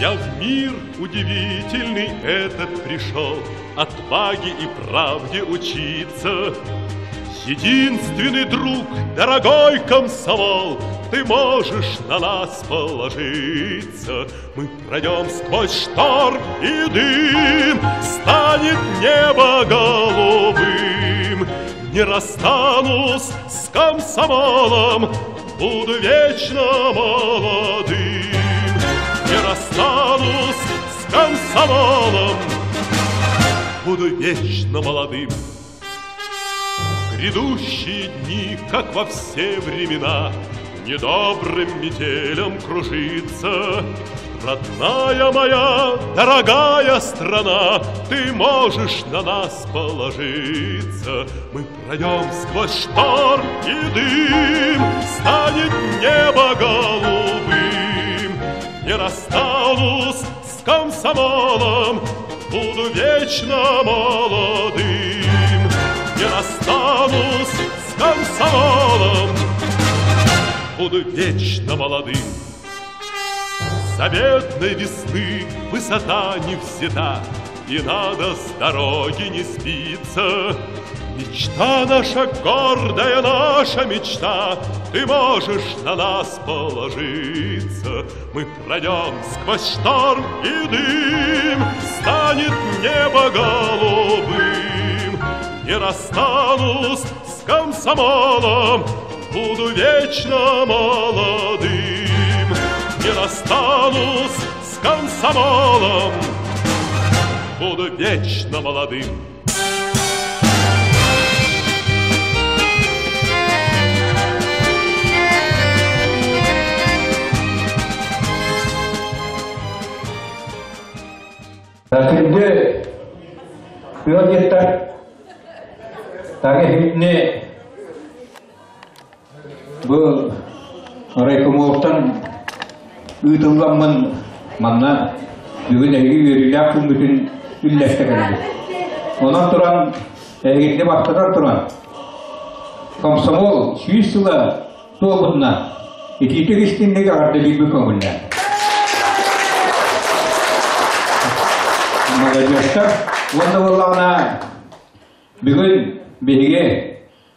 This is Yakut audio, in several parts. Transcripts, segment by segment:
Я в мир удивительный этот пришел Отваге и правде учиться. Единственный друг, дорогой комсомол, Ты можешь на нас положиться. Мы пройдем сквозь шторм и дым, Станет небо голубым. Не расстанусь с комсомолом, Буду вечно молодым. Не расстанусь с комсомолом, Буду вечно молодым. Грядущие дни, как во все времена, Недобрым метелем кружится. Родная моя, дорогая страна, Ты можешь на нас положиться. Мы пройдем сквозь шторм и дым, Станет небо голубым. Не расстанусь с комсомолом, Буду вечно молодым. Не расстанусь с комсомолом, Буду вечно молодым. Заветной весны высота не взята, И надо с дороги не сбиться. Мечта наша гордая, наша мечта, Ты можешь на нас положиться. Мы пройдем сквозь шторм и дым, Станет небо голубым. Не расстанусь с комсомолом, Буду вечно молодым. Не расстанусь с комсомолом, Буду вечно молодым. Күндү ыалдьыттар тагы Бу райкомолтан ыытылламмын манна бүгүн эһиги үөрүүлээх күммүтүн үллэстэ кэлбит. Онон туран эһигитини бастатан туран комсомол сүүс сыла туолбутуна итиитик истинник эҕэрдэлиирбит көҥүллээн. Маладьыастар уонна буоллаҕына бүгүн биһиги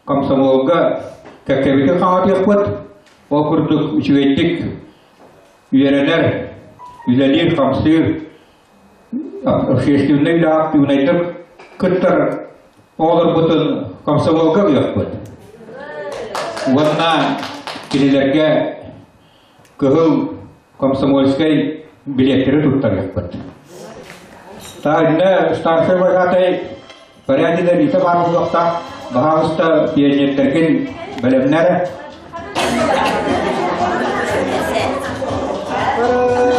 комсомолга кэккэбитин хаҥатыахпыт, ол курдук үчүгэйдик үөрэнэр, үлэлиир-хамсыыр, общественнай үлэҕэ актыыбынайдык кыттар оҕолорбутун комсомолга ылыахпыт. Уонна кинилэргэ кыһыл комсомольскай билиэттэри туттарыахпыт. Таанна старшай вожатай Порядина Рита баар буолуохтаах. Баһаалыста пионердэргин бэлэмнэр.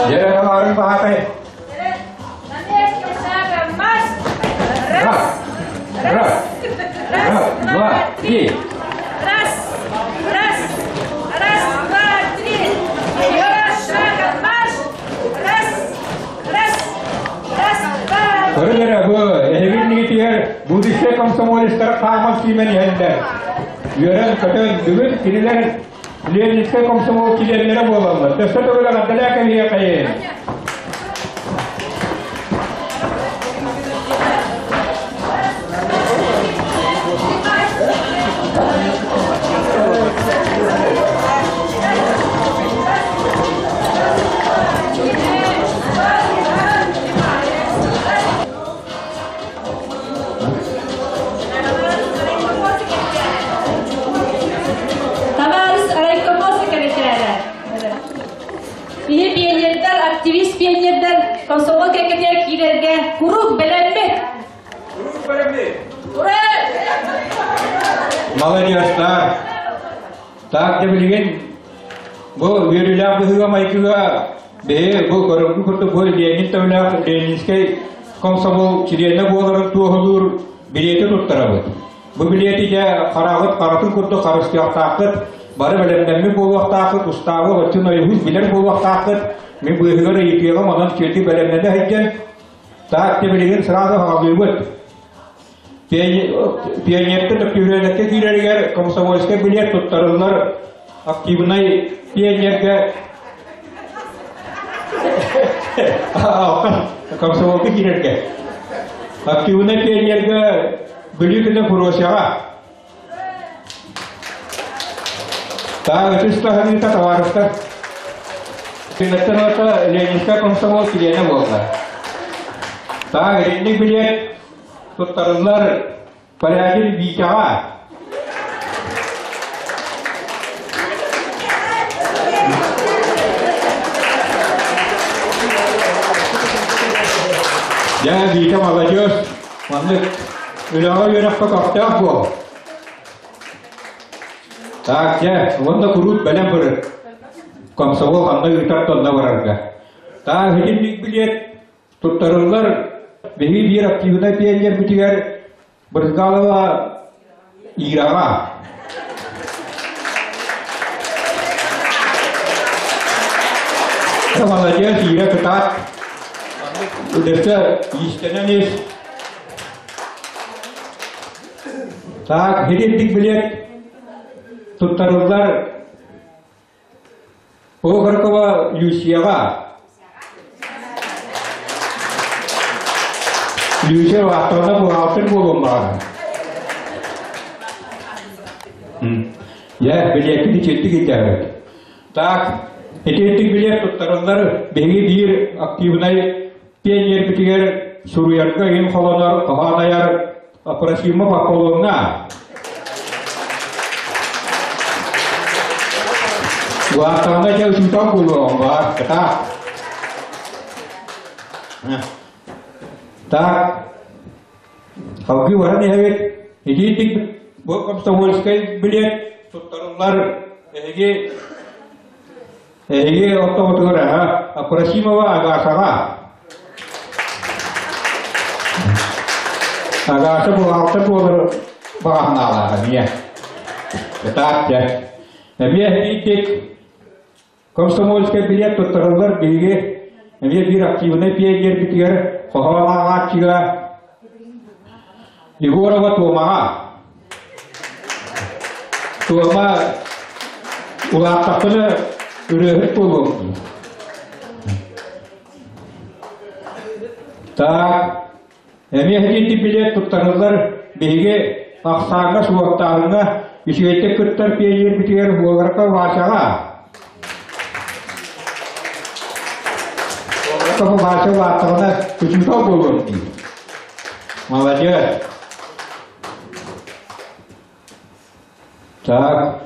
Дьэ, баарын баһаатай. Раз, раз, раз, два, три. Раз, раз, раз, два, три. Шагом марш. Раз, раз, раз, два. Көрүн эрэ бу эһиги иннигитигэр будущее комсомолецтар хааман сиимэн иһэллэр. Үөрэн-көтөн бүгүн кинилэр Ленинскэй комсомол чилиэннэрэ буолаллар. Өссө төгүл эҕэрдэлээ кэлиэхэйин. Табаарыс райкомол секретаря. Биһи пионердар, активист пионердар комсомол кэккэтигэр киирэргэ куруук бэлэммит. Куруук бэлэммит. Ура! Молодежтар! Так, дьэ билигин бу үөрүүлээх быһыыга-майгыга биһи бу көрүҥҥү курдук бу Ленин төбөлөөх Ленинскэй комсомол чилиэнэ буоларын туоһулуур билиэти туттарабыт. Бу билиэти дьэ хараҕыт харатын курдук харыстыахтааххыт, бары бэлэмнэммит буолуохтааххыт, устаабы олоччу нойуһус билэр буолуохтааххыт. Мин быыһыгар ыйытыаҕым, онон сүөтү бэлэмнэнэ сылдьан, так дьэ билигин сразу хаҕалыыбыт. Пионерка төптүрүөнэккэ киирэригэр комсомольскай билиэт туттарыллар активнай пионерга. Комсомолга киирэргэ. Активнай пионерга Бүлүү күнэ Фуросияҕа. Таах үтүс таһыныыта табаарыстар. Күннэттэн ылата Ленинскэй комсомол чилиэнэ буолла. Таах итинник билиэт туттарыллар Порядин Витяҕа. Дьэ, Витя маладьыас, маннык үлэҕэ үөрэххэ көхтөөх буол. Так, дьэ, уонна куруут бэлэм бырыт. Комсомол ханна ыытар тонна барарга. Таах итинник билиэт туттарыллар биһиги биир активнай пионербитигэр Брызгалова Ираҕа. Молодец, Ира кытаат. Өссө иистэнэн ис. Так, хиридик билет туттарыллар Окорокова Люсияҕа. Люся вахтовна бухгалтер буолуон баҕарар. Дьэ, билиэппит ичирдик итээбит. Так, итирдик билиэт туттарыллар биһиги биир активнай пионербитигэр суруйарга им холонор, хоһоон айар Апросимов Аполлоҥҥа. Улааттаҕына дьэ учуутал буолуоҕум баар, кытаат. Так, салгыы баран иһэбит. Итиитик бу комсомольскай билиэт туттарыллар эһиги эһиги ортоҕутугар Апросимова Агашаҕа. Агаша бухгалтер буолар баҕаһынаалаах эмиэ. Ытаат дьэ. Эмиэ итик комсомольскай билиэт туттарыллар биһиги эмиэ биир активнай пионербитигэр хоһоон ааҕааччыга Егорова Туомаҕа. Туома улааттахпына ырыаһыт буолуом. Так, эмиэ итинник билиэт туттарыллар биһиги ахсааҥҥа, суоттааһыҥҥа үчүгэйдик кыттар пионербитигэр Уоларка Васяҕа. Уоларка Вася улааттаҕына учуутал буолуом дии. Молодец. Так,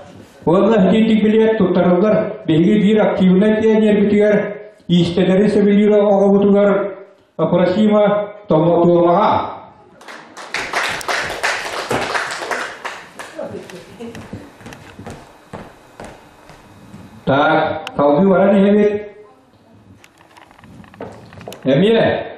уонна итинник билиэт туттарыллар биһиги биир активнай пионербитигэр иистэнэри сөбүлүүр оҕобутугар Апросима Томотуоваҕа. Так, салгыы баран иһэбит. Эмиэ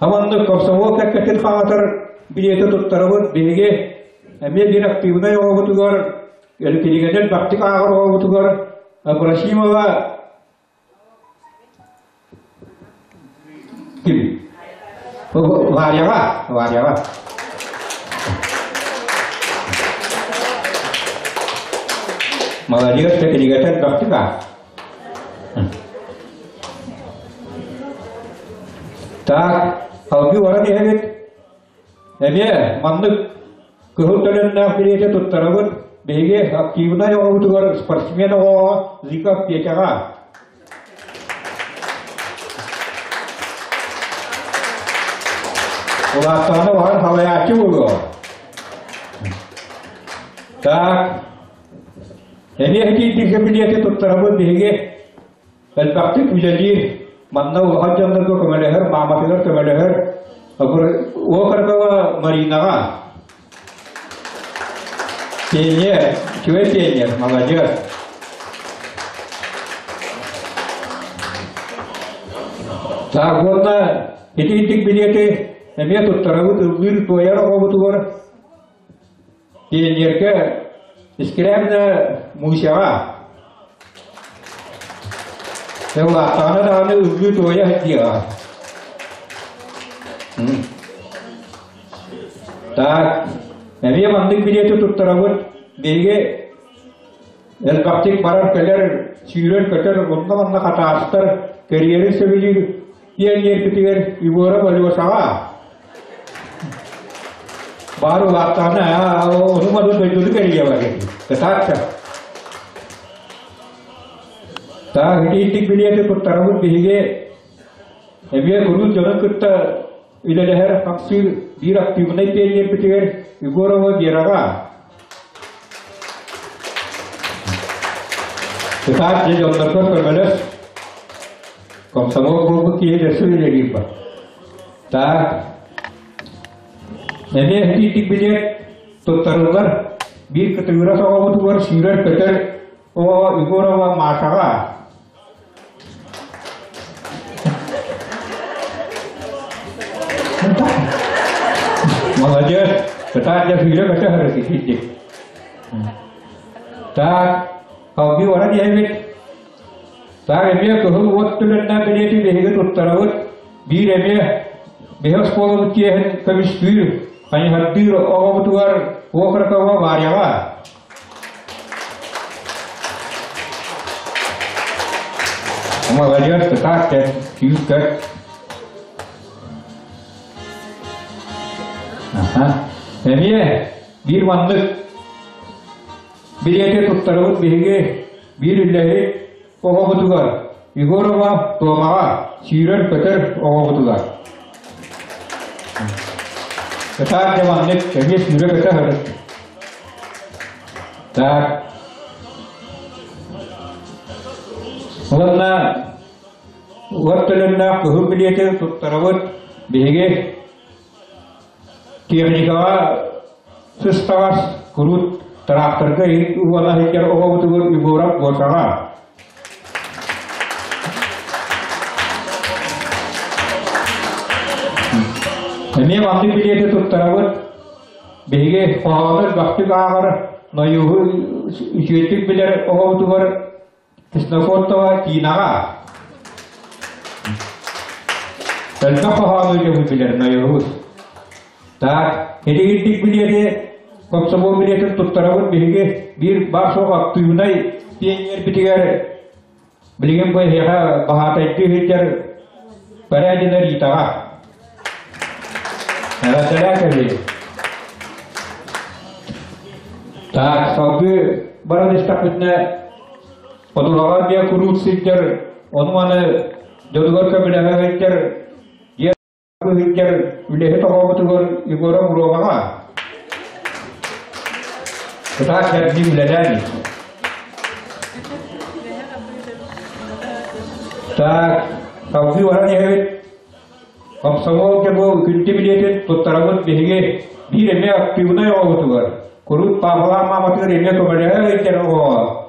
хаманнык комсомол кэккэтин хаҥатар билиэти туттарабыт биһиги эмиэ биир активнай оҕобутугар кинигэтин элбэхтик ааҕар оҕобутугар Абрасимова ким? Варяҕа, Варяҕа. Молодец, кинигэтэ элбэхтик аах. Так, салгыы баран иһэбит. Эмиэ маннык кыһыл төлөннөөх билиэти туттарабыт. Биһиги активнай оҕобутугар спортсмен оҕоҕо Зыков Петяҕа. Улааттаҕына баҕар салайааччы буолуо. Так, эмиэ итиитик билиэти туттарабыт биһиги элбэхтик үлэлиир, манна улахан дьоннорго көмөлөһөр, мааматыгар көмөлөһөр Окорокова Маринаҕа. Пионер, үчүгэй пионер, молодец. Так, уонна итинник билиэти эмиэ туттарабыт ыллыыр туойар оҕобутугар Пионерга Искрябина Мусяҕа. Улааттаҕына даҕаны ыллыы туойа сылдьыаҕа. Так, эмиэ маннык билиэти туттарабыт. Биһиги элбэхтик барар-кэлэр, сүүрэр-көтөр, онно-манна хатаастар, кэрийэри сөбүлүүр. пионербитигэр Егоров Алешаҕа. Баар улааттаҕына ону-маны дойдуну кэрийэ барар. Кытаатта. Таах итиитик билиэти туттарабыт биһиги эмиэ куруук дьону кытта үлэлэһэр хамсыыр биир актыыбынай пионербитигэр Егорова Вераҕа. Кытаат дьэ дьоннорго көмөлөс. Комсомол буолбут киһи өссө үлэлиир бар. Так. Эмиэ итиитик билиэт туттарыллар биир кытыгырас оҕобутугар сүүрэр-көтөр оҕо Егорова Машаҕа. Молодец! Кытаат дьэ сүүрэ-көтө сырыт итиитик. Так, салгыы баран иһэбит. Так, эмиэ кыһыл уот төлөннөөх билиэти биһиги туттарабыт. Биир эмиэ биһи оскуолабыт чиэһин көмүскүүр, хайыһардыыр оҕобутугар Окрокова Варяҕа. Молодец, кытаат кэт, күүс-көт. Аха. Эмиэ биир маннык билиэти туттарабыт биһиги биир үлэһит оҕобутугар Егорова Томаҕа сүүрэр-көтөр оҕобутугар. Кытаат дьэ маннык эмиэ сүүрэ-көтө сырыт. Так. Уонна уот төлөннөөх кыһыл билиэти туттарабыт биһиги Техникаҕа сыстаҕас куруут тыраахтарга иһит уона сылдьар оҕобутугар Егоров Гошаҕа. Эмиэ маннык билиэти туттарабыт. Биһиги хоһоону элбэхтик ааҕар, нойууһу үчүгэйдик билэр оҕобутугар Ксенофонтова Тинаҕа. Элбэх хоһоону дьоһун билэр нойоһус. Так, итигирдик билиэти, комсомол билиэтин туттарабыт биһиги биир баар суох актыыбынай пионербитигэр билигин бу эһиэхэ баһаатайдыы сылдьар Порядина Ритаҕа. Эҕэрдэлээ кэлии. Так, салгыы баран истэхпитинэ, Хотулаҕа эмиэ куруут сылдьар, ону-маны дьонугар көмөлөһө сылдьар, дьиэ сылдьар үлэһит оҕобутугар Егора Муромаҕа. Кытаат кэрдии үлэлээн ис. Так, салгыы баран иһэбит. Комсомол дьобуол күндү билиэтин туттарабыт биһиги биир эмиэ актыыбынай оҕобутугар, куруут паапалаах мааматыгар эмиэ көмөлөһө ыйдар оҕоҕо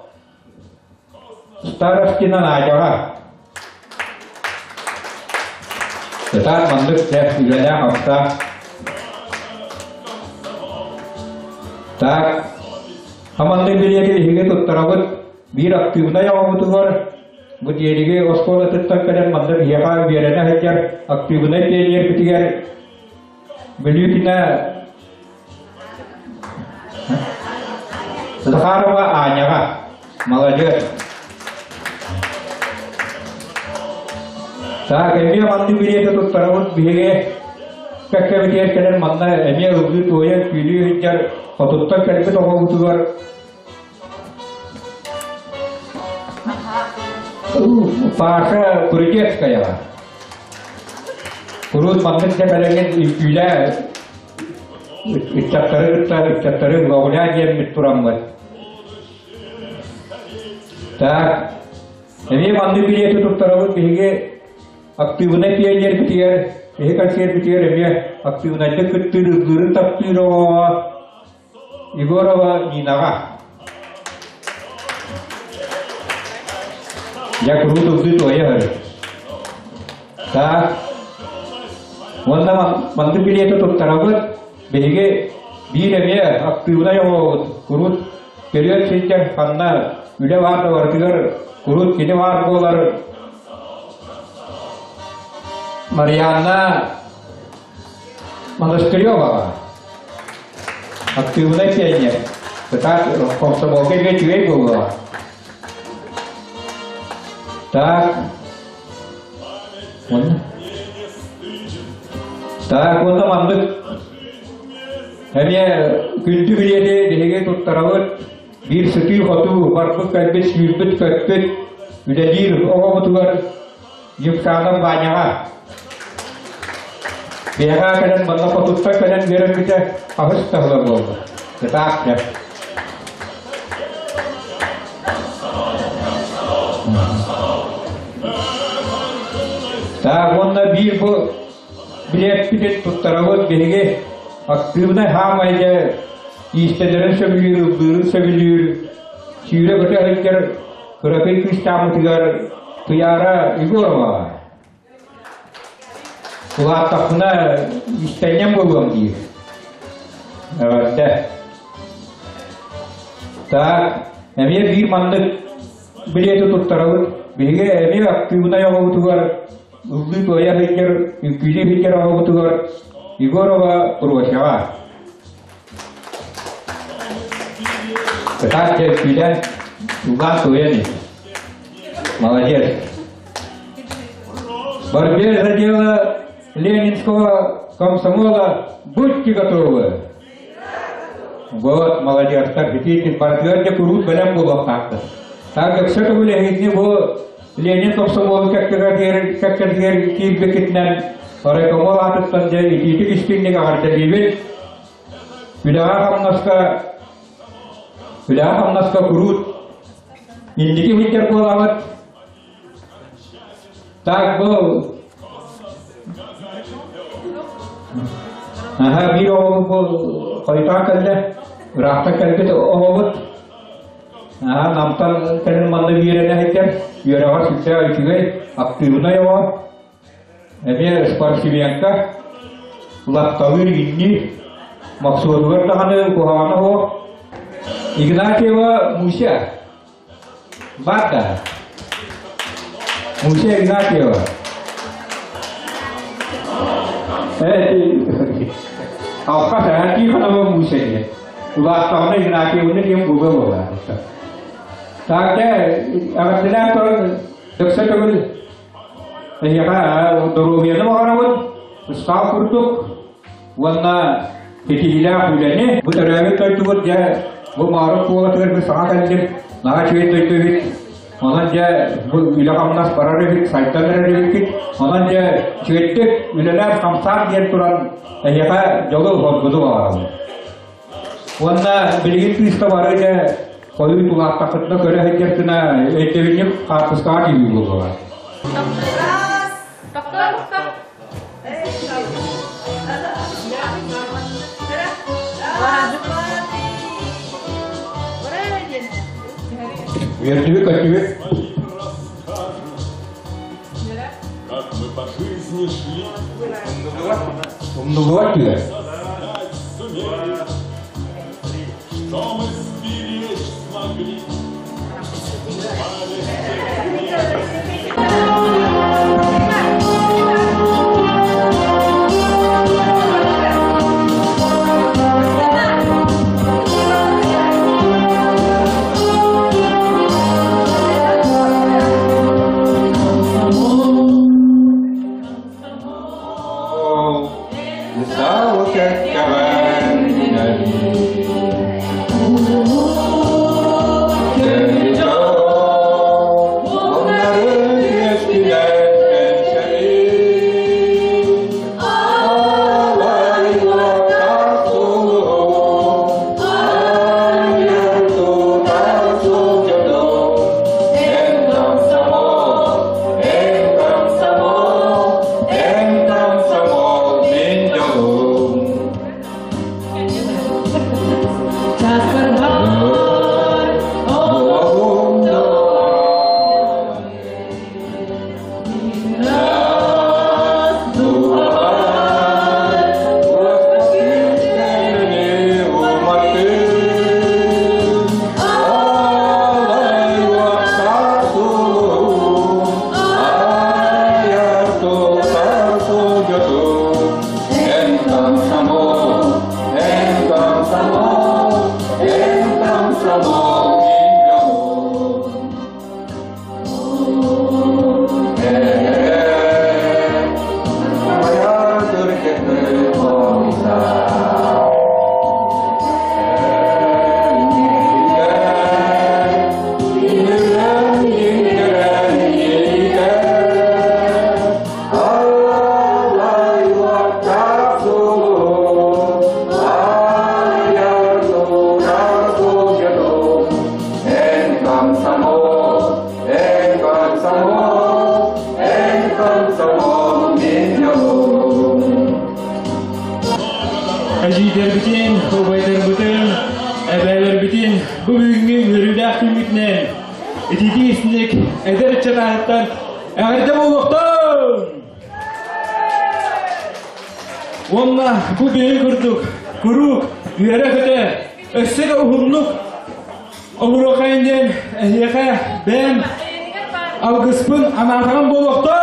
Старостина Надяҕа. Кытаат маннык дьэ үлэлээх-хамсаах. Так, хаманнык билиэти биһиги туттарабыт биир актыыбынай оҕобутугар Бу Дьиэлиги оскуолатыттан кэлэн манна биһиэхэ үөрэнэ сылдьар актыыбынай пионербитигэр Бүлүүтүнэ Захарова Аняҕа. Молодец. Так, эмиэ маннык билиэти туттарабыт биһиги кэккэбитигэр кэлэн манна эмиэ ыллыы туойан күүлүү сылдьар хотуттан кэлбит оҕобутугар Паша Куритецкая. Куруут маннык кэлэҥҥин үҥкүүлээ ыччаттары кытта ыччаттары көҕүлээ диэммит тураммыт. Так, эмиэ маннык билиэти туттарабыт биһиги актыыбынай пионербитигэр, биһи концерпитигэр эмиэ актыыбынайдык кыттыыр, ыллыырын таптыыр оҕоҕо Егорова Нинаҕа. Дьэ куруут ылдыы туойа сырыт. Так. Уонна маннык билиэти туттарабыт. Биһиги биир эмиэ актыыбынай оҕобут куруут көрүөн сылдьар ханна үлэ баар да барытыгар куруут кини баар буолар Марианна Монастыреваҕа Актыыбынай пионер. Кытаат комсомолга эмиэ үчүгэй буолуоҕа. Так. Уонна? Так, уонна маннык эмиэ күндү билиэти биһиги туттарабыт. Биир сытыы-хотуу, барбыт-кэлбит, сүүрбүт-көппүт, үлэлиир оҕобутугар Евканов Ваняҕа. Биһиэхэ кэлэн манна хотуттан кэлэн үөрэммитэ хаһыс да сыла буолла. Кытаах дьэ. Так, уонна биир бу билиэппитин туттарабыт биһиги актыыбынай хаамай дьэ иистэнэрин сөбүлүүр, ыллыырын сөбүлүүр, сүүрэ-көтө сылдьар кыракый кыыстааммытыгар Туйаара Егорова. Улааттахпына иистэнньэҥ буолуом диир. Эҕэрдэ. Так, эмиэ биир маннык билиэти туттарабыт. Биһиги эмиэ актыыбынай оҕобутугар ыллыы-туойа сылдьар, үҥкүүлүү сылдьар оҕобутугар Егорова Просяҕа. Кытаат үҥкүүлээн, ыллаан туойан ис. Молодец. Борьбе за дело Ленинского комсомола будьте готовы. Вот, молодецтар, бүтүн барытыгар дьэ куруут бэлэм буолуохтаахтар. Так, өксө төгүл бу Ленин комсомолун кэккэтигэр киирбиккитинэн райкомол аатыттан дьэ итиитик истиҥник эҕэрдэлиибин. Үлэҕэ-хамнаска үлэҕэ-хамнаска куруут инники сылдьар буолаҕыт. Так, бу Аха, биир оҕобут бу хойутаан кэллэ. Ыраахтан кэлбит оҕобут. Аха, Намтан кэлин манна үөрэнэ сылдьар. Үөрэҕэр сүрдээх үчүгэй, актыыбынай оҕо. Эмиэ спортсменка. Лапталыыр инни. Мохсуотугар даҕаны куһаҕана суох. Игнатьева Муся. Баар да? Муся Игнатьева. Алқа саһа Тихонова Муся диэн. Улааттаҕына Игнатьевна диэн буолуо буолар. Так, эҕэрдэлээн туран дөксө төгүл эһиэхэ доруобуйаны баҕарабын, ыстаал курдук уонна ситиһиилээх үлэни. Бу төрөөбүт дойдубут дьэ бу Маарык куолатыгар бу саҥа кэллим, наһаа үчүгэй дойду эбит. Онон дьэ бу үлэ-хамнас барар эбит, сайдан эрэр эбиккит. Онон дьэ үчүгэйдик үлэлээн-хамсаан диэн туран эһиэхэ дьолу-соргуну баҕарабын. Уонна билигин кыыска бары дьэ хойуу тулааттаххытына көрө сылдьаргына өйдөбүнньүк хаартыскаҕа киирии буолуоҕа. Үөрдүбүт көттүбүт. Как мы по жизни шли. Умнулугар түгэр. Что мы сберечь смогли. Эдьиийдэрбитин, убайдарбытын, эбээлэрбитин бу бүгүҥҥү үөрүүлээх күммүтүнэн ититии истиник эдэр ыччат аатыттан эҕэрдэ буолуохтун! Уонна бу биһиги курдук куруук үөрэ-көтө өссө да уһуннук олоруохайын диэн эһиэхэ бэйэм алгыспын анаатаҕым буолуохтун!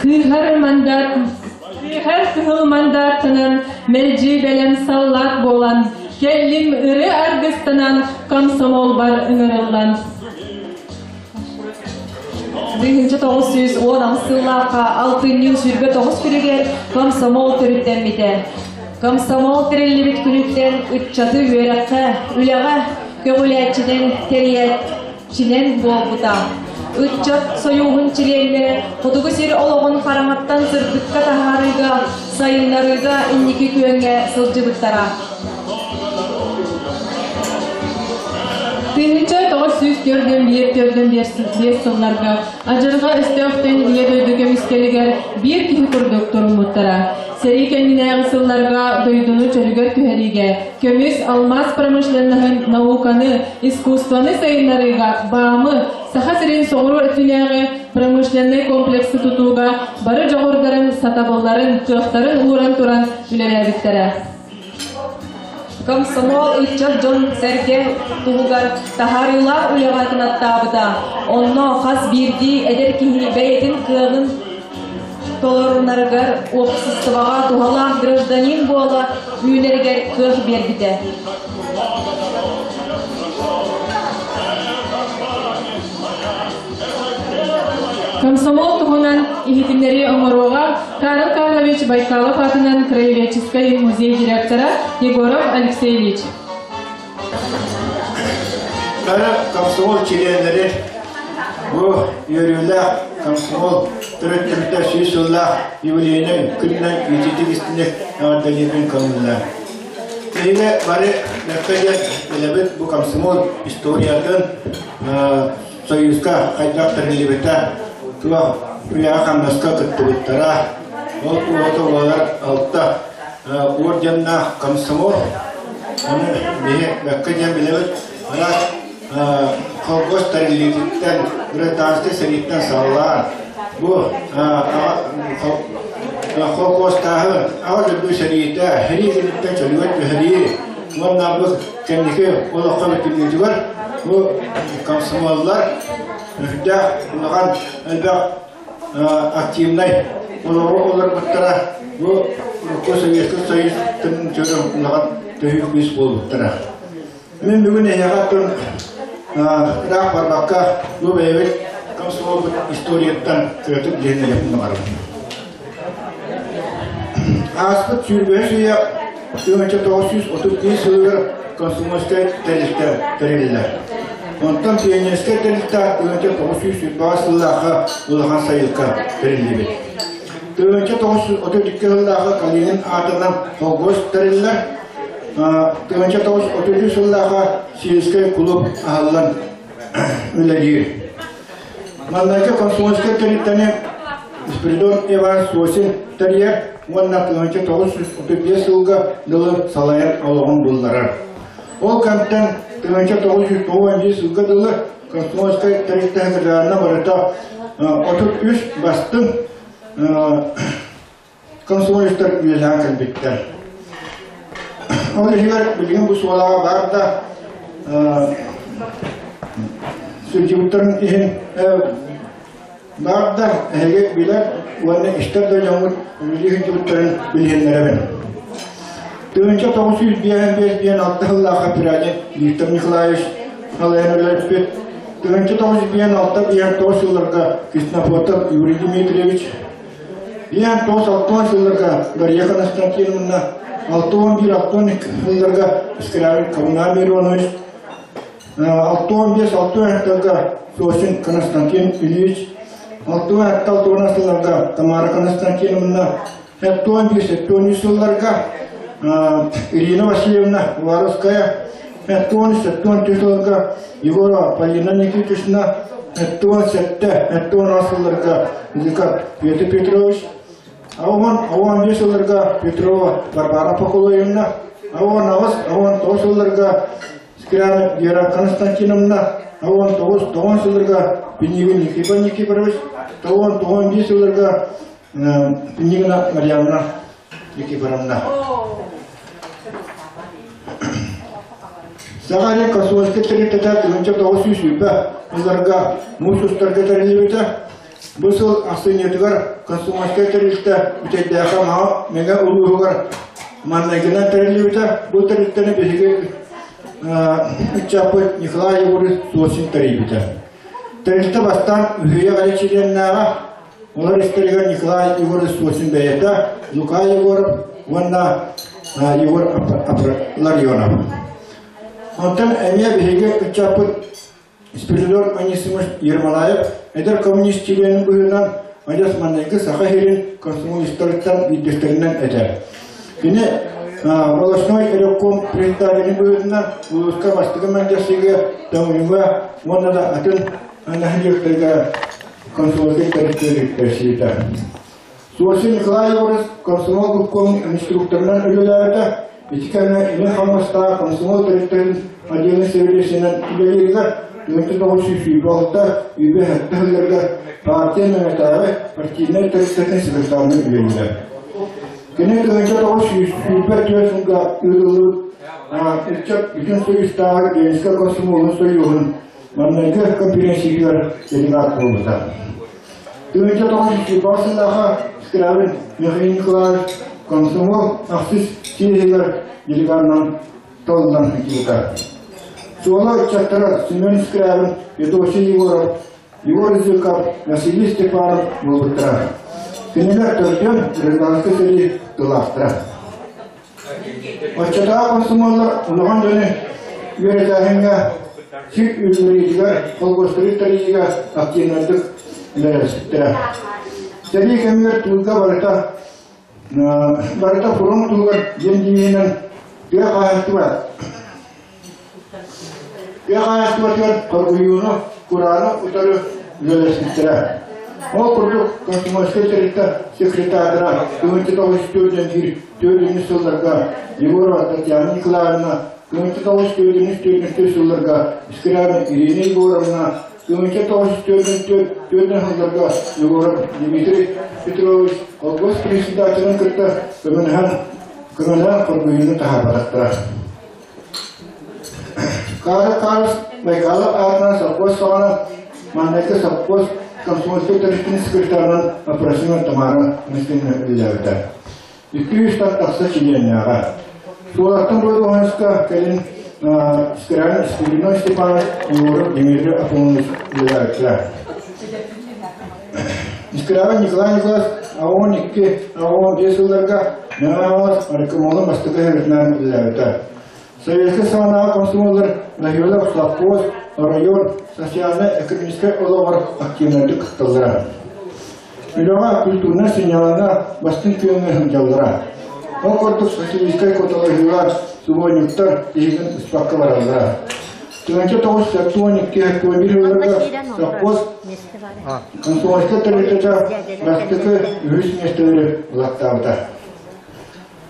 Кыыһар мандат, кыыһар кыһыл мандаттанан, мэлдьи бэлэм саллаат буолан, кэллим ыры аргыстанан, комсомолбар ыҥырыллан. 1918 сыллаахха алтынньы 29 күнүгэр комсомол төрүттэммитэ. Комсомол тэриллибит күнүттэн ыччаты үөрэххэ, үлэҕэ көҕүлээччинэн тэрийээччинэн буолбута. Ыччат сойууһун чилиэннэрэ хотугу сир олоҕун хараҥаттан сырдыкка таһаарыыга, сайыннарыыга инники күөҥҥэ сылдьыбыттара. 1941 сылларга адьырҕа өстөөхтөн Ийэ дойду көмүскэлигэр биир киһи курдук туруммуттара. Сэрии кэннинээҕи сылларга дойдуну чөлүгэр түһэриигэ, көмүс, алмаас промышленноһын, науканы, искусствоны сайыннарыыга БАМы, Саха сирин соҕуруу өттүнээҕи промышленнай комплексы тутууга бары дьоҕурдарын, сатабылларын, кыахтарын ууран туран үлэлээбиттэрэ. Комсомол ыччат дьон-сэргэ туһугар таһаарыылаах үлэҕэ кынаттаабыта. Онно хас биирдии эдэр киһи бэйэтин кыаҕын толорунарыгар уопсастыбаҕа туһалаах гражданин буола үүнэригэр кыах биэрбитэ. Комсомол туһунан иһитиннэрии оҥоруоҕа Карл Карлович Байкалов аатынан краеведческай музей директора Егоров Алексеевич. Бары комсомол чилиэннэрин бу үөрүүлээх комсомол төрөттүбүтэ сүүс сыллаах юбилейнай күнүнэн ититик истиник эҕэрдэлиирбин көҥүллээн. Биһиги бары бэркэ диэн билэбит бу комсомол историятын Союзка хайдах тэриллибитэ, туох үлэҕэ-хамнаска кыттыбыттара. Ол туоһута буолар алта орденнаах комсомол. Ону биһи бэккэ диэн билэбит. Араас колхоз тэриллиититтэн, гражданскай сэрииттэн саҕалаан, бу колхозтааһын, аҕа дойду сэриитэ, сэрии кэнниттэн чөлүгэр түһэрии уонна бу кэнники олоххо бүтүннүүтүгэр бу комсомоллар үрдээх улахан элбэх активнай олоҕу олорбуттара бу урукку Советский Союз тымныы улахан төһүү күүс буолбуттара. Мин бүгүн эһиэхэ атын Ыраах барбакка, бу бэйэбит комсомолбут историяттан кыратык билиһиннэриэхпин баҕарабын. Ааспыт сүүрбэһис үйэ 1931 сылыгар комсомольскай тэрилтэ тэриллэр. Онтон пионерскай тэрилтэ 1928 сыллаахха улахан сайылка тэриллибит. 1932 сыллаахха Калинин аатынан холкуос тэриллэр. 1933 сыллаахха сельскэй клуб аһыллан үлэлиир. Маннайгы комсомольскай тэрилтэни Спиридон Иванович Сосин тэрийэр уонна 1935 сылга дылы салайар олоҕун булларар. Ол кэмтэн 1991 сылга дылы комсомольскай тэрилтэ секретарына барыта 33 бастыҥ комсомолецтар үлэлээн кэлбиттэр. Ол иһигэр билигин бу суолаҕа баар да сылдьыбыттарын иһин баар да эһиги билэр уонна истэр да дьоммут үлэлии сылдьыбыттарын билиһиннэрэбин. 1955 диэн алта сыллаах Пирадин Виктор Николаевич салайан үлэлэппит. 1956 сылларга Ксенофонтов Юрий Дмитриевич Ийэм 96 сылларга Дарья Константиновна, 61-62 сылларга Скрябин Коммунал Миронович, 65-66 Сосин Константин Ильич, 66 сылларга Тамара Константиновна, 71-73 сылларга Ирина Васильевна Уваровская, 73 сылларга Егорова Полина Никитична, 77 сылларга Зыков Петр Петрович, 15 сылларга Петрова Варвара Поколоевна, 19 сылларга Скрябин Вера Константиновна, 19 сылларга Пинигин Никита Никифорович, 95 сылларга Пинигина Марьяна Никифоровна. Саха Космоска тэрилтэтэ 1920 сылларга муус устарга тэриллибитэ. Бу сыл ахсынньытыгар Комсомольскай тэрилтэ Үтэйдээхэ Маҕа Мэҥэ улууһугар маннайгынан тэриллибитэ. Бу тэрилтэни биһиги ыччаппыт Николай Егорович Сосин тэрийбитэ. Тэрилтэ бастаан үһүйэ эрэ чилиэннээҕэ. Олор истэригэр Николай Егорович Сосин бэйэтэ, Лука Егоров уонна Егор Ларионов. Онтон эмиэ биһиги ыччаппыт Спиридон Анисимович Ермолаев эдэр коммунист чилиэнин быһыытынан адьас маҥнайгы Саха сирин комсомолистарыттан биирдэстэринэн этэ. Кини волостной ревком председателин быһыытынан улууска бастакы мэлдьэхсигэ, Тоҥуйга уонна да атын нэһилиэктэргэ комсомольскай тэрилтэлэргэ Суосин Николай Егорович комсомол губком инструкторынан үлэлээбитэ. Ити кэмҥэ илин хамнастаах комсомол тэрилтэтин отделын сэбиэдиссэйинэн үлэлииригэр 1926 үбэ-сэттэ сылларга партия Мэҥэтээҕи партийнай тэрилтэтин секретарынан үлэлиирэ. Кини 1924 сылга ыытыллыбыт ыччат бүтүн союзтааҕы Ленинскэй комсомолун союһун маҥнайгы конференциятыгар делегат буолбута. 1920 сыллааҕы Скрябин Михаил Николаевич комсомол ахсыс съеһигэр делеганынан талыллан сылдьыбыта. Суола ыччаттара Семен Скрябин, Федосий Егоров, Егор Зыков, Василий Степанов буолбуттара. Кинилэр төрдүөн гражданскай сэрии тылаахтара. Оччотооҕу комсомоллар улахан дьону үөрэтээһиҥҥэ, сир үүннэриитигэр, холкуостары тэрийиигэ активнайдык үлэлэспиттэрэ. Сэрии кэмигэр тыылга барыта барыта фронт туһугар диэн девиһинэн тыа хаһаайыстыба Тыа хаһаайыстыбатыгар хоргуйууну, курааны утары үлэлэспиттэрэ. Ол курдук, комсомольскай тэрилтэ секретардара 1994 төрдүнү сылларга Егорова Татьяна Николаевна, 1994 сылларга Скрябин Ирина Егоровна, 1994 сылларга Егоров Дмитрий Петрович колхоз председателин кытта көмөлөһөн көмөлөөн хоргуйууну таһаарбатахтара. Кара Карс Байкалов аатынан совхоз саҕана маҥнайгы совхоз комсомольскай тэрилтэтин секретарынан Апросимов Тамара Мискинна үлэлээбитэ. 200 тахса чилиэннээҕэ. Суолаттан Бодуһанска кэлин Скрябин Спиридон Степанович, Егоров Дмитрий Афонович үлэлээбиттэрэ. Скрябин Николай Николаевич 12, 15 сылларга Мэҥэ Хаҥалас райкомолун бастакы советынан үлэлээбитэ. Советскай саҕанааҕы комсомоллар Наһилов совхоз, оройуон социальнай-экономическай олоҕор активнайдык кытталлара. Үлэҕэ культурнай сынньалаҥҥа бастыҥ күөҥҥэ сылдьаллара. Ол курдук социалистическай куоталаһыыга субуонньуктар тиһигин ыспакка бараллара. 1972 сылларга совхоз комсомольскай тэрилтэтэ бастакы үһүс миэстэлэри ылаттаабыта.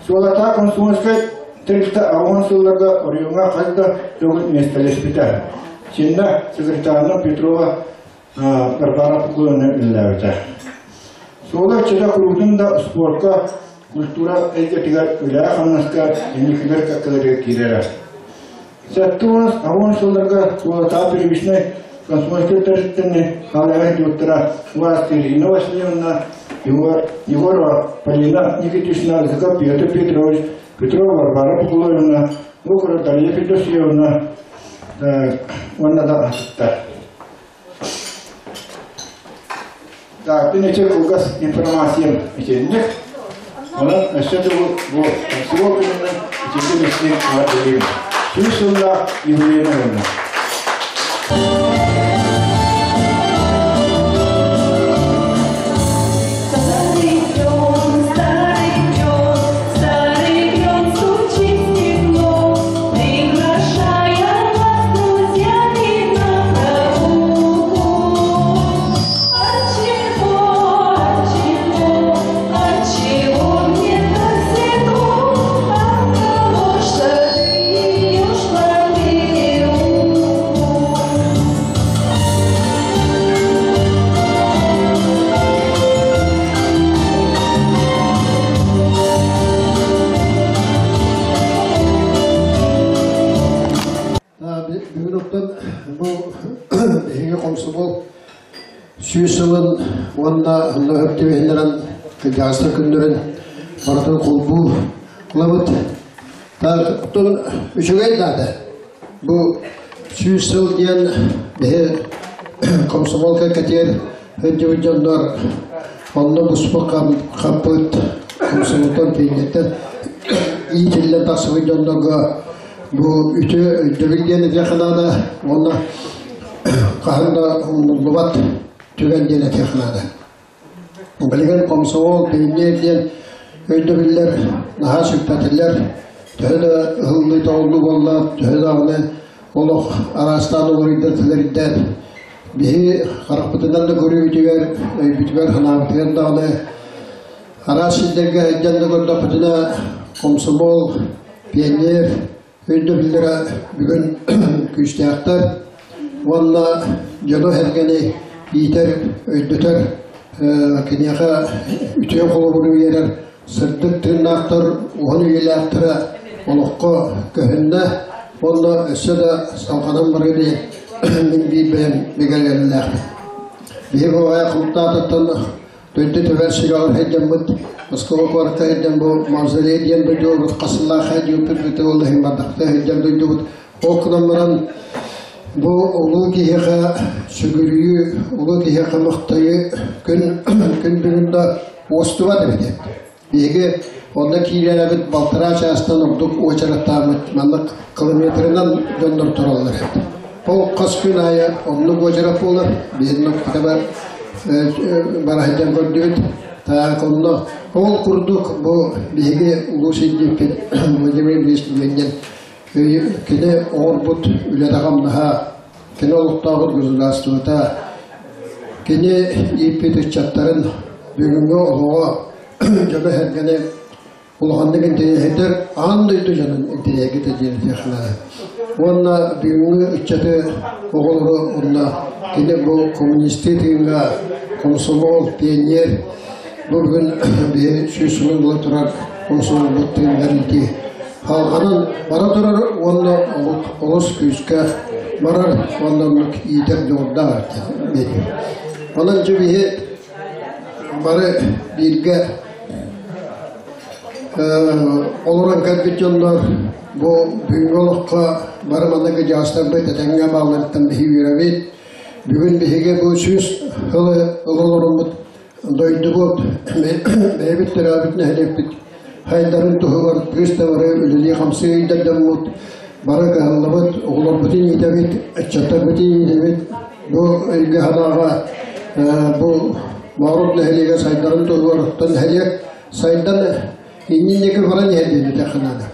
Суолата комсомольскай тэрилтэ 80 сылларга оройуоҥҥа хас да төгүл миэстэлэспитэ. Синна секретарына Петрова Варвара Пугуловна үлэлээбитэ. Суола иччитэ куруутун да спорка, культура эйгэтигэр үлэҕэ-хамнаска инникилэр кэккэлэригэр киирэрэ. 70 сылларга Суолатаа первичнай комсомольскай тэрилтэни салайар доктора Ирина Васильевна, Егорова Полина Никитична, Зыков Петр Петрович, Петрова Варвара Пугуловна, Бухаров Дарья Федосеевна уонна да атыттар. Так, мин эче кылгас информациям итинник. Онон өссө төгүл бу комсомол күнүнэн итинник истиҥ эҕэрдэлиибин. 100 сыллаах юбилейынан уонна. Старый клен, старый клен, старый клен стучит стекло, приглашая нас с друзьями на прогулку. Отчего, отчего, отчего мне так светло? От того, что ты ушла в переулку. Бүгүн оттон бу биһиги комсомол 100 сылын уонна онно өп түбэһиннэрэн кырдьаҕастар күннэрин барытын холбуу ылабыт. Оттон үчүгэй даата. Бу 100 сыл диэн биһи комсомол кэккэтигэр сылдьыбыт дьоннор онно буспут хаппыт комсомолтон пиэнньэттэн иитиллэн тахсыбыт дьоннорго бу үтүө өйдөбүл диэн этиэххэ наада уонна хаһан да умнуллубат түгэн диэн этиэххэ наада. Билигин комсомол, пионер диэн өйдөбүллэр наһаа сүппэтилэр. Төһө да ыһыллыы-тоҕуллуу буолла, төһө даҕаны олох араастаан уларыйдар-тэлэрийдэр биһи харахпытынан да көрүүбүтүгэр, өйбүтүгэр, санаабытыгар даҕаны араас сирдэргэ сылдьан да көрдөхпүтүнэ комсомол, пионер өйдөбүллэрэ бүгүн күүстээхтэр уонна дьону-сэргэни иитэр, өйдөтөр, киниэхэ үтүө холобуру биэрэр сырдык тыыннаахтар, уһун үйэлээхтэрэ олоххо көһүннэ уонна өссө да салҕанан барыа диэн мин биир бэйэм бигэлэрилээхпин. Биһиги оҕо култаатыттан Дойду түбэр сүрэҕэр сылдьаммыт, Москва куоракка сылдьан бу мавзолей диэн дойдубут хасыллаах дьиэппит бүтэ ол иһин бардахта сылдьар дойдубут. Ол гынан баран бу улуу киһиэхэ сүгүрүйүү, улуу киһиэхэ махтайыы күн күн бүгүн да уостубат эбит. Биһиги онно киирэн балтараа чаастан ордук уочараттааммыт маннык километрынан дьоннор тураллар эбит. Ол хас күн аайы оннук уочарат буолар. Биһиги кытаба бара сылдьан көрдүбүт. Так онно ол курдук бу биһиги улуу сирдьиппит Владимир Ильич Ленин кини оҥорбут үлэтэ-хамнаһа, кини олохтообут государствота, кини ииппит ыччаттарын бүгүҥҥү олоҕо дьону-сэргэни улаханнык интэриэһирдэр, аан дойду дьонун интэриэһиргитэ диэн этиэххэ Уонна бүгүҥҥү ыччаты оҕолору уонна кини бу коммунистыы тыыҥҥа комсомол, пионер бу бүгүн биһи 100 сылын була турар комсомолбут тыыннар иитии халҕанан бара турар уонна олус күүскэ барар уонна оннук иитэр дьоҕурдаах диэн. Онон дьэ биһи бары бииргэ олорон кэлбит дьоннор бу бүгүҥҥү олоххо Бары манна кыдьаастарбыт этэҥҥэ баалларыттан биһи үөрэбит. Бүгүн биһиги бу сүүс сылы олорорбут дойдубут, бэйэбит төрөөбүт нэһилиэкпит хайдарын туһугар күүс да бары үлэлии хамсыы ыйдардаммыт, бары кыһаллабыт, оҕолорбутун иитэбит, ыччаттарбытын иитэбит. Бу өйгө санааҕа бу Моорут нэһилиэгэ сайдарын туһугар оттон нэһилиэк сайдан иннин диэки баран иһэр диэн этиэххэ наада.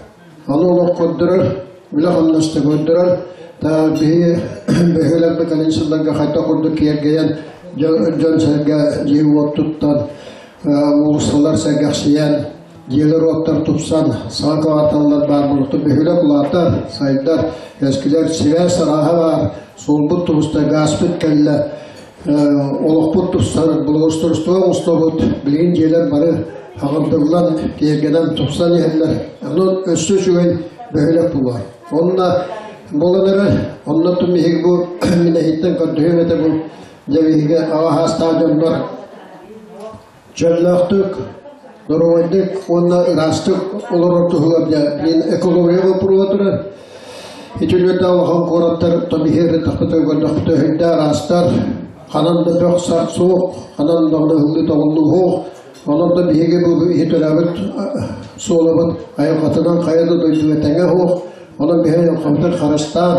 Ону олох көрдөрөр, үлэ-хамнаста көрдөрөр. Та биһи бөһүөлэкпит кэлин сылларга хайдах курдук киэргэйэн, дьон-сэргэ дьиэ-уот туттан, уулуссалар сэргэхсийэн, дьиэлэр-уоттар тупсан, саҥа кварталлар баар буолуохтар, бөһүөлэк улаатар, сайдар, эскилэр, сибээс арааһа баар, суолбут тубуста, гааспыт кэллэ, олохпут тупсар, благоустройство оҥостобут, билигин дьиэлэр бары хаҕырдыллан, киэргэнэн, тупсан иһэллэр. Онон өссө үчүгэй бөһүөлэк буолар. Онно буолан эрэр, онно биһиги бу мин эһиттэн көрдөһүөм этэ бу дьэ биһиги аҕа саастаах дьоннор чөллөөхтүк, доруобайдык уонна ыраастык олорор туһугар дьэ мин экология боппуруоһа турар. Ити үлүөрдээх улахан куораттар томиһиэр тахпыта көрдөхпүтэ өһүйдэ араастар, ханан да бөх сах суох, ханан даҕаны ыһыллыы тоҕуллуу суох. Онон да биһиги бу иһи төрөөбүт суолабыт айылҕатынан хайа да дойдуга тэҥэ суох. Онон биһи айылҕабытын харыстаан,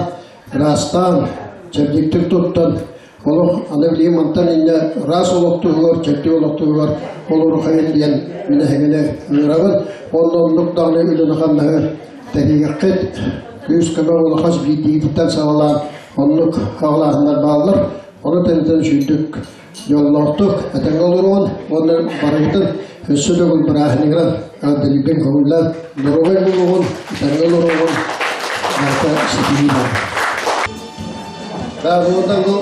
ыраастаан, чэбдиктик туттан, олох аны билигин мантан инньэ ыраас олох туһугар, чэбдик олох туһугар олору хайын диэн мин эһигини ыҥырабын. Онно оннук даҕаны үлэни-хамнаһы тэрийиэххит. Күүс-көмө улахас биирдиигиттэн саҕалаан оннук аҕалааһыннар бааллар. Ону тэнитэн сүүрдүк дьоллоохтук этэҥҥэ олоруон уонна барыбытын өссө төгүл бырааһынньыгынан эҕэрдэлиирбин көҥүллээн доруобай буолуоҕун, этэҥҥэ олоруоҕун барыта ситиһии буолар. Да, бу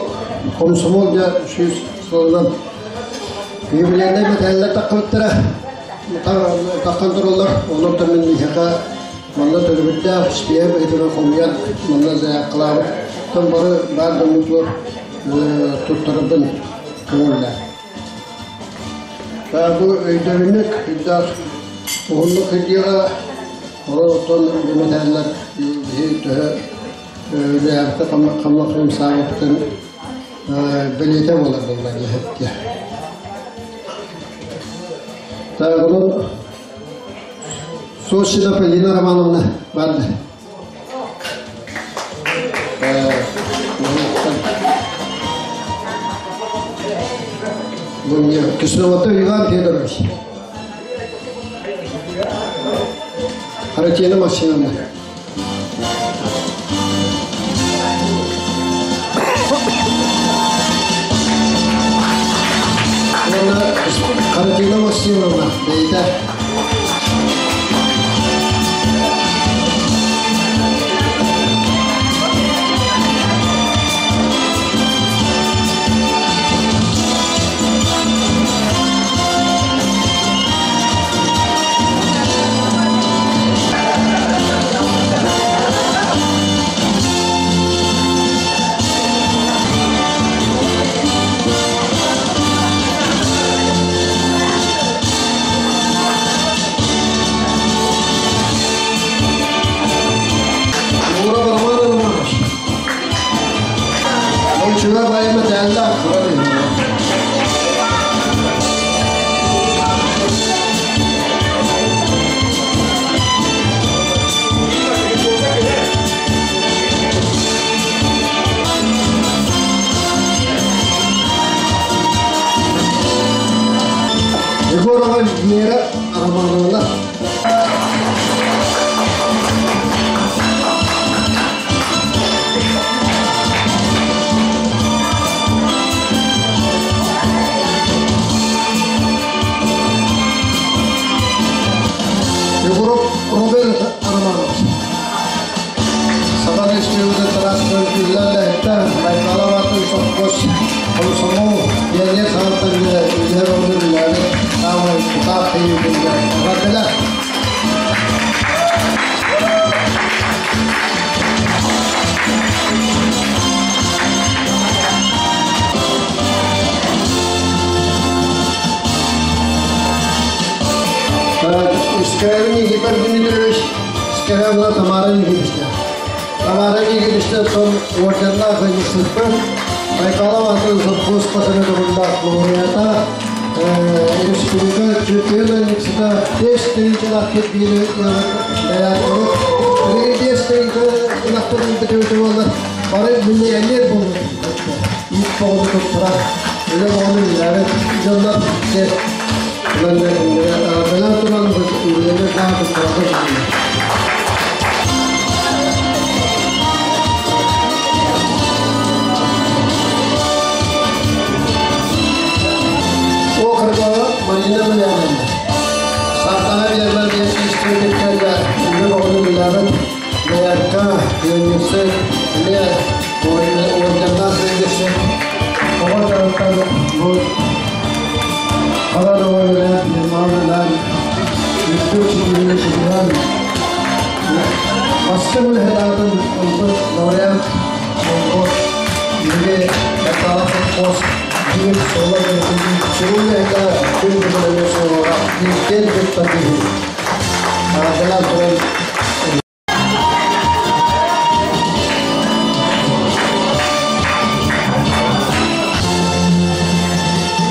комсомол дьэ 100 сылынан юбилейнай мэтээллэр таххыбыттара таххан тураллар. Онон мин биһиэхэ манна төлөбүрдээх испиэһэ быһыытынан хомуйан манна заявкалаабыт. Тон бары баар дьоммутугар туттарарбын көҥүллээх. Бу өйдөбүнньүк үрдээх уһуннук кырдьыаҕа оттон бу мэтээллэр биһи төһө үлэлээбитэ хамнах хамсаабыттан бэлиэтэ буолар буолла диэхэттиэ. Так, онон Сосина Полина Романовна барды. Кисловато Иван Федорович. Харатина Максимовна. Харатина Максимовна, бэйэтэ. Мура Роман Романович. Олчуга байма тәллә. Егорова Вера Романовна. Егоров Роберт Романович. Саха Республикатын транспорт үлэлэһиттэ Байкалаватын совхоз комсомол пионер саҕаттан үлэр үлэлээбит саамай тутаах киһитин эҕэрдэлэр. Искренний Никифор Дмитриевич, Скорявна Тамара Никитична. Тамара Игоревичтан сон орденнаах ыйыппыт. Байкалов атын совхоз пасыны тугундаах лауреата, республика чемпиона Никсита 5 тыһыынчалаах биири бэйээтибит. Билигин 5 тыһыынча ынахтарын бөтөбүтэ буоллар, бары миллионер буолур. Ит боҕону туттарар, үлэ боҕону үлэлээбит дьоннор бэлэн туран үлэлэр даҕа туттарарга. Округова Марина Миляновна. Сартана Верна Бесистөбүккэллэ үлэ боҕону үлэлээбит Доярка, пионерсы, эмиэ орденнаах ыйгысы. Оҕо дьарыктан бу хара доҕор үлэлээн, үрдүк ситиһиини ситиһэн, бастыҥ үлэһит аатын ылбыт лауреат буолбут. Биһиги Баттаалах совхоз биир суола сүрүн үлэһитэ күн бүгүн эмиэ суолаҕа бииртэн кытта киһи. Аҕалан туран.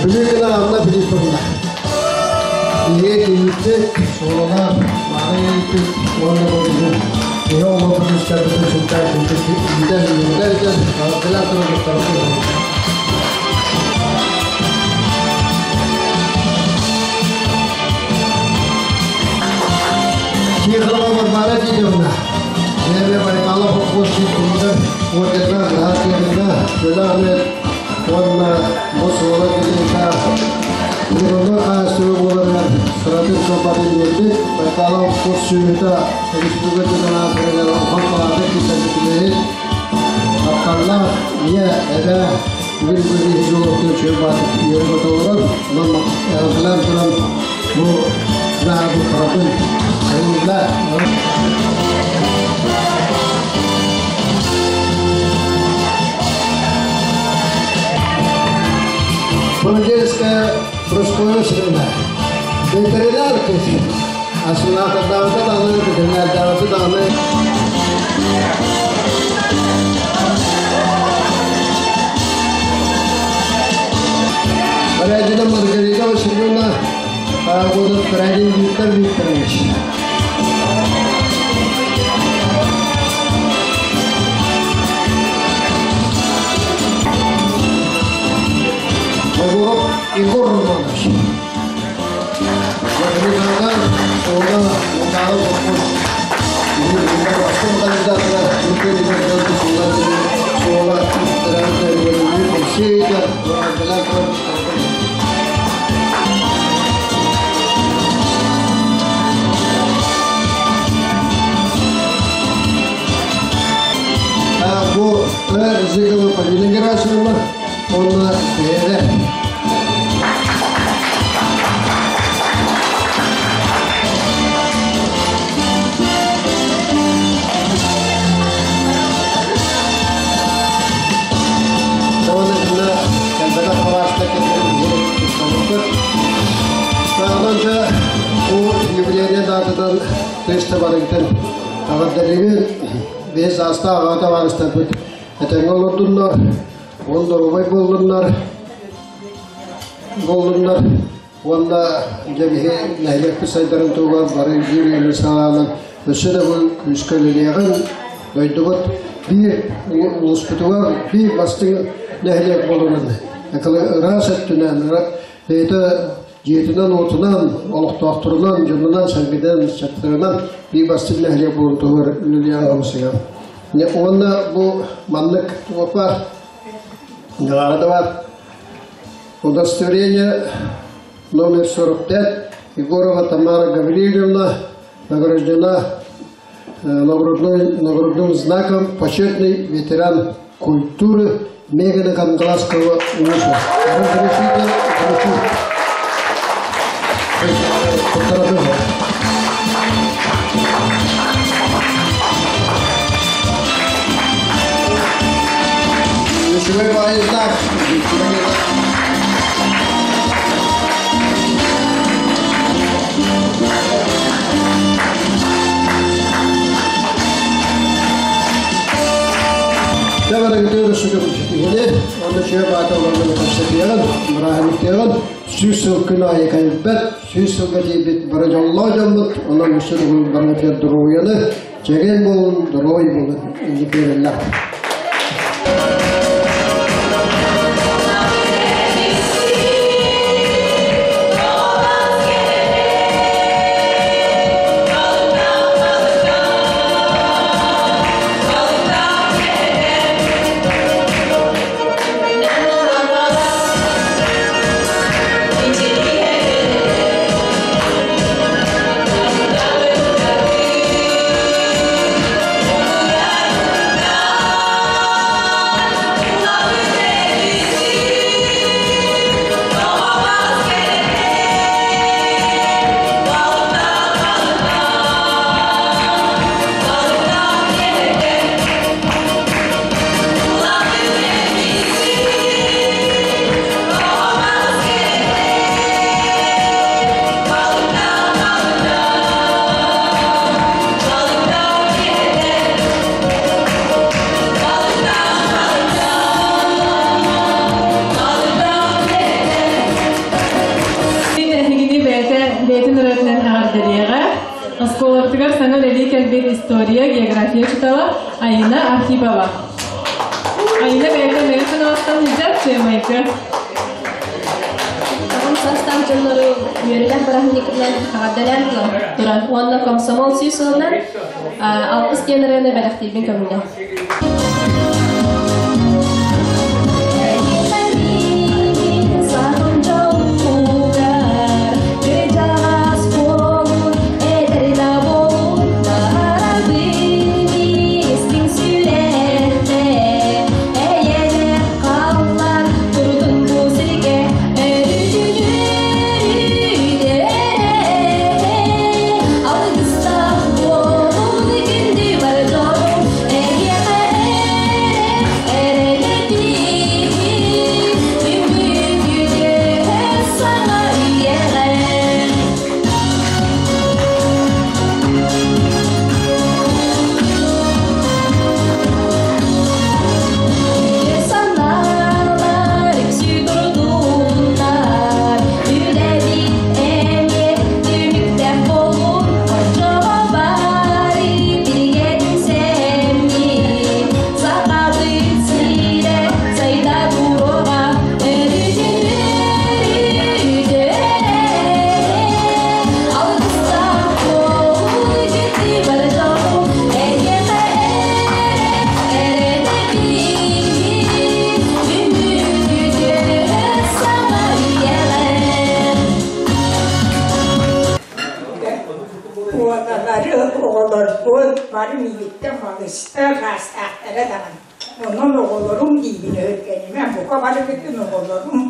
Бүлүү гына Анна Филипповна. Ийэ кийииппит, суолалаах, мааны ийиппит уонна бу биһи киһи оҕолорбут үскэрбитин сүрдээх иитэн үөрэтэр экен, аҕалан туран туттарбыт. Тихонова Варвара Титовна. Первый Байкалов совхоз чемпиондар орденна, грамоталарына, төлөөнөр уонна бу суола килиэта Миронор хаастыбы буоларыгар сыратын сылбатын биэрбит Байкалов совхоз сүөһүтэ республика чемпионатыгар улахан кылааты киллэрбит тапталлаах ийэ, эбэ бүгүн бу жолоктун чөл баатык үөрүп отолорор. Онон эҕэрдэлээн туран бу бу тарапын айылла. Понедельская Прасковья Васильевна. Ветеринар кыз. Асылаатардаабыта даҕаны, ветеринардаабыта даҕаны. Борядина Маргарита Васильевна, будут Борядин Виктор Викторович. Егоров Егор Романович. Механизатордар суола Мунтааҕы совхоз бастыҥ кандидаттара үлкен суола суола. Бу Зыгова Полина Герасимовна, онна бэйэлэр. Сағданча у юбилейне датадан төсті барыгтан ағаддарыгы бес аста ағата барыстапыт. Этеңге олордуннар, ондар обай болдуннар, болдуннар. Онда жабихи нәһилекпи сайдарын тугар бары бир салаанан өссө да бу күскөлүнеҕин дойдубут биир улуспутугар биир бастыҥ нэһилиэк болурун. Экылы ыраас өттүнэн, бэйэтэ дьиэтинэн уотунан, олохтоохторунан, дьонунан, сэргидэн, чаттарынан биир бастыҥ нэһилиэк болурун туһугар үлэлиэҕин хамсыга. Уонна бу маннык туопар да бар. Удостоверение номер 45 Егорова Тамара Гавриловна награждена нагрудным знаком почетный ветеран культуры Мегана Кангаласского улуса. Разрешите вручить. Ключевой знак. Өссө ситиһини, онно чүө баата олордон кэпсэтиэҕин, бырааһынньыктыаҕын, 100 сыл күн аайы кэлбэт, 100 сылга тиийбит бары дьоллоох дьоммут, онон өссө төгүл барыгытыгар доруобуйаны, чэгиэн буолун, доруой буолун, инник биэрэллэр. Эһигини бэйэтэ бэйэтин ырыатынан эҕэрдэлиэҕэ. Оскуолабытыгар саҥа үлэлии кэлбит история, география учуутала Айына Архипова. Айына бэйэтэ Мэҥэ Хаҥаластан сылдьар Чыамайкы. Аҕам саастаах дьоннору үөрүүлээх бырааһынньыкынан эҕэрдэлээн туран уонна комсомол 100 сылынан алгыс диэн ырыаны бэлэхтиирбин көҥүлэ. Уолалары, оҕолорбун бары миигиттэн балыстар, хаастаахтара даҕаны. Онон оҕолорум диибин өһүргэнимэ, бука барыгытын оҕолорум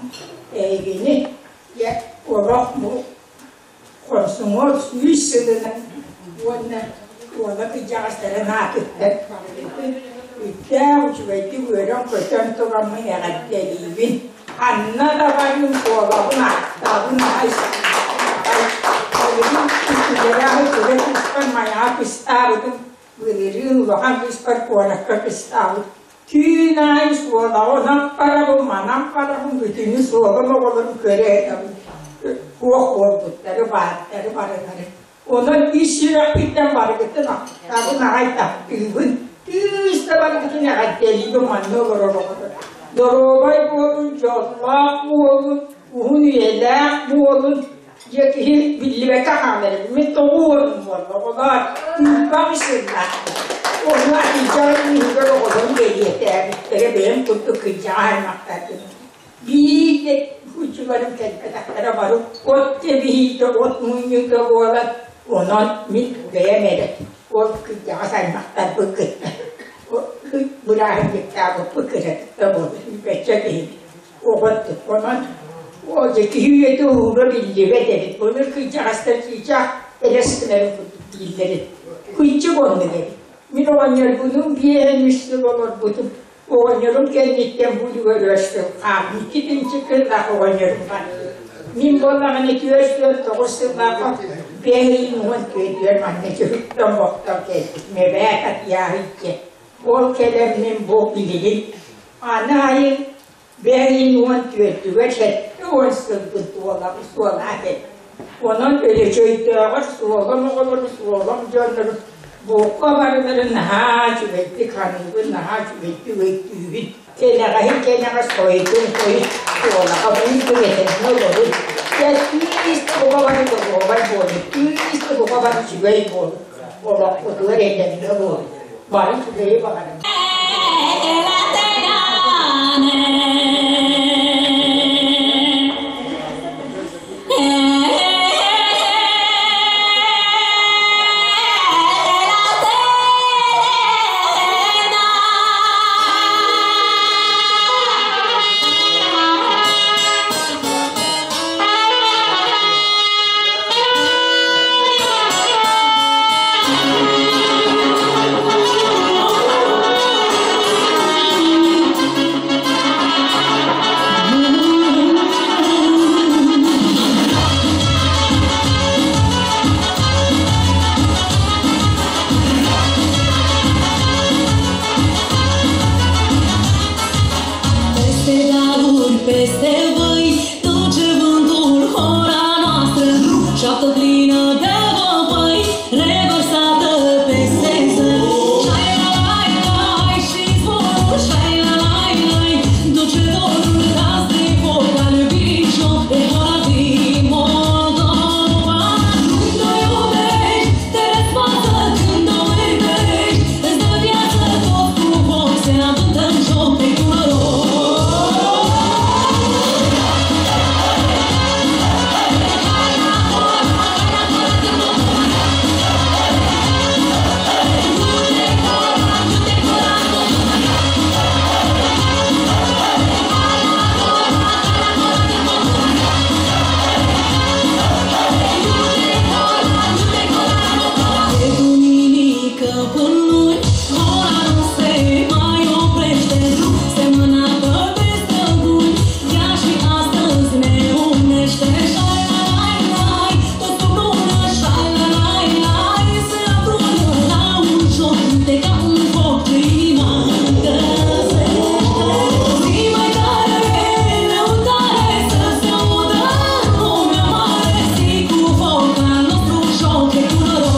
эһигини дьэ олох бу комсомол 100 сылынан уонна уола кырдьаҕастарын аатыттан барыгытын үттээх үчүгэйдик үөрэн-көтөн тураммын эҕэрдэлиибин. Ханна да барыым суолабын ааттаабын аҕай Былырыын үтүлэрээҕи кыра кыыспар Майаҕа кыстаабытым, былырыын улахан кыыспар куоракка кыстаабыт. Түүн аайы суолаҕа онон барабын, манан барабын, бүтүнү суолум оҕолорун көрө ыытабын. Туох буолбуттары, бааттары барылары. Онон ис сүрэхпиттэн барыгытын ахтабын аҕай таптыыбын. Кыыс да барыгытын эҕэрдэлиибин манна олорор оҕолор. Доруобай буолун, дьоллоох буолун, уһун үйэлээх буолун. Дьэ киһи биллибэккэ хаалар эбит. Мин тоҕо уорум буолла оҕолоор, тыыппам сыллаахпын. Ону атыйдьаҕын иһигэр оҕолорум бэлиэтээбиттэрэ бэйэм курдук кырдьаҕас аймахтарбын. Биир учуларым кэлбэтэхтэрэ бары от кэбиһиитэ, от мунньуута буолан, онон мин бэйэм эрэ ол кырдьаҕас аймахтарбын кытта бырааһынньыктаабыппыт кыратык да буолла, сүүрбэччэ киһи оҕоттук. Онон ол дьэ киһи үйэтэ уһуура биллибэт эбит. Былыр кырдьаҕастар чыычаах элэс гынарын курдук дииллэр эбит. Кырдьык оннук эбит. Мин оҕонньорбунуун 53 сыл олорбутум. Оҕонньорум кэнниттэн бу үлүгэр өр сыл хаалбыт. Икки кыллаах оҕонньорум барбыт. Мин буоллаҕына 49 сыллаахха 5 ыйын 14-үгэр манна дьүһүттэн-мохтон кэлбитим. Эбээ Татьяһы иччэ. Ол кэлэн мин бу билигин Аны айын бэйин уон түөртүгэр 70 сылбын туолабын суолаа кэл. Онон Өлөчөйдөөҕөр суолам оҕолору, суолам дьоннору буокка барыларын наһаа үчүгэйдик ханыыбын, наһаа үчүгэйдик өйдүүбүн. Кэнэҕэһин кэнэҕэс хойутун хойут суолаҕа быйыл этэҥҥэ олорун. Дьэ күүс да бука бары доруобай буолун, күүс да бука бары үчүгэй буолун. Олохпутугар этэҥҥэ буолун. Бары үчүгэйи баҕарабын. Peste daruri, peste văi, dulce vântul, hora noastră, șoaptă plină de văpăi, revărsată peste zări. Șai la lai, lai și zborul, șai la lai, lai, dulce dorul gaz de foc al iubirii joc de hora din Moldova. Când o iubești, te răsfață, când o iubești, îți dă viață tot cu foc, se avântă în joc de cu noroc. De duminică până luni, ora nu se mai oprește, semănată de străbuni, ea și astăzi ne unește. Șai la lai lai, tot împreună, șai la lai lai, se adună la un joc, de ca un foc ce inima încălzește. Zi mai tare, lăutare, să se audă în lumea mare, zi cu foc al nostru joc e cu noroc.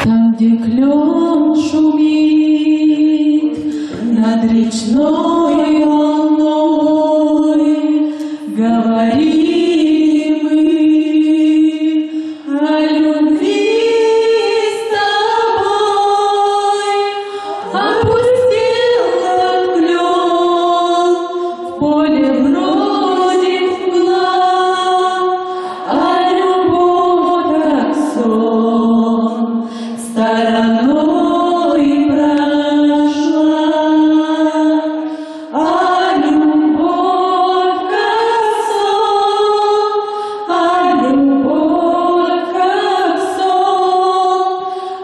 Там, где клен шумит над речной волной, говорили мы о любви с тобой. Опустился клен в поле вроде мгла, а любовь как сон стороной прошла, а любовь как сон, а любовь как сон,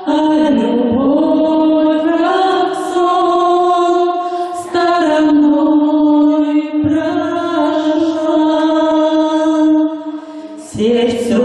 а любовь как сон стороной прошла. Сердце